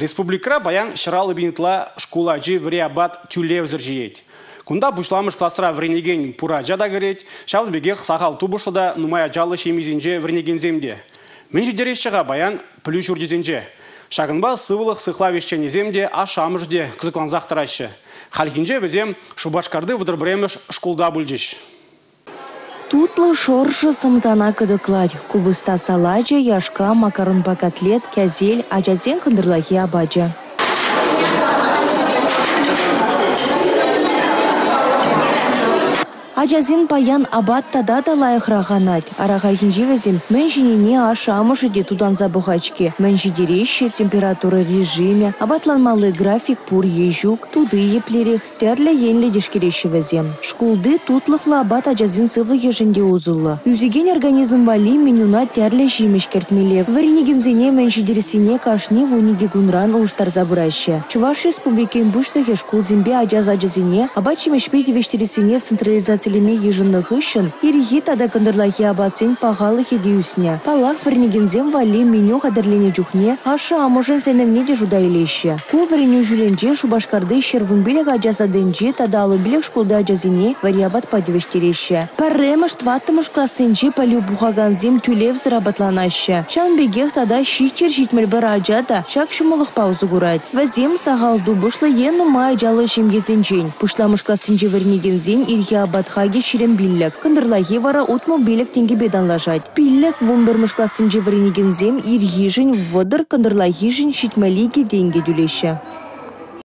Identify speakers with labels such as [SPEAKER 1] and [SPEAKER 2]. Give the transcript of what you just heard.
[SPEAKER 1] Республикӑра паян 150 пин ытла шкул ачи вӗри апат тӳлевсӗр ҫиет. Кунта пуҫламӑш класра вӗренекен пур ача та кӗрет, ҫавӑн пекех сахал тупӑшлӑ та нумай ачаллӑ ҫемьесенче вӗренекенсем те. Мӗн ҫитереҫҫӗ-ха паян пӗлӳ ҫурчӗсенче? Ҫакӑнпа сывлӑх сыхлав ӗҫченӗсем те, ашшӗ-амӑшӗ те кӑсӑклансах тӑраҫҫӗ. Хальхинче вӗсем Шупашкарти 31-мӗш шкулта пулчӗҫ.
[SPEAKER 2] Тутлӑ шӑршӑ сӑмсана кӑтӑклать. Купӑста салачӗ, яшка, макаронпа котлет, кӗсел, ачасен кӑнтӑрлахи апачӗ. Ачасен паян апат тата та лайӑхрах анать. Ара хальхинче вӗсем мӗн ҫинине ашшӗ-амӑшӗ те тутанса пӑхать-ҫке. Мӗн ҫитереҫҫӗ, температура режимӗ, апатланмалли график пур е ҫук, тути еплерех, Тӗрлӗ енлӗ тишкереҫҫӗ вӗсем. Шкулти тутлӑхлӑ апат ачасен сывлӑхӗшӗн те усӑллӑ. Ӳсекен организм валли менюна тӗрлӗ ҫимӗҫ кӗртмелле. Вӗренекенсене мӗн ҫитерессине кашни 12 кунран улӑштарса пыраҫҫӗ. Чӑваш Республикин Пуҫлӑхӗ шкулсемпе ача сачӗсене апат-ҫимӗҫпе тивӗҫтерессине централизацилеме йышӑннӑ хыҫҫӑн ирхи тата кӑнтӑрлахи апатсен пахалӑхӗ те ӳснӗ. Паллах, вӗренекенсем валли меню хатӗрленӗ чухне ашшӗ-амӑшӗн сӗнӗвне те шута илеҫҫӗ. Ку вӗренӳ ҫулӗнче Шупашкарти 115 ача садӗнчи тата 55 шкулти ачасене вӗри апатпа тивӗҫтереҫҫӗ. Пӗрремӗш, тӑваттӑмӗш классенче пӗлӳ пухакансем тӳлевсӗр апатланаҫҫӗ. Ҫавӑн пекех тата 771 ача та ҫак ҫӑмӑллӑхпа усӑ курать. Вӗсем сахал тупӑшлӑ е нумай ачаллӑ ҫемьесенчен. Пуҫламӑш классенче вӗренекенсен ирхи апат хакӗ 25, кӑнтӑрлахи вара 65 тенкӗпе танлашать. Пиллӗк 11-мӗш классенче вӗренекенсем ирхишӗн 30, кӑнтӑрлахишӗн 72 тенкӗ тӳлеҫҫӗ.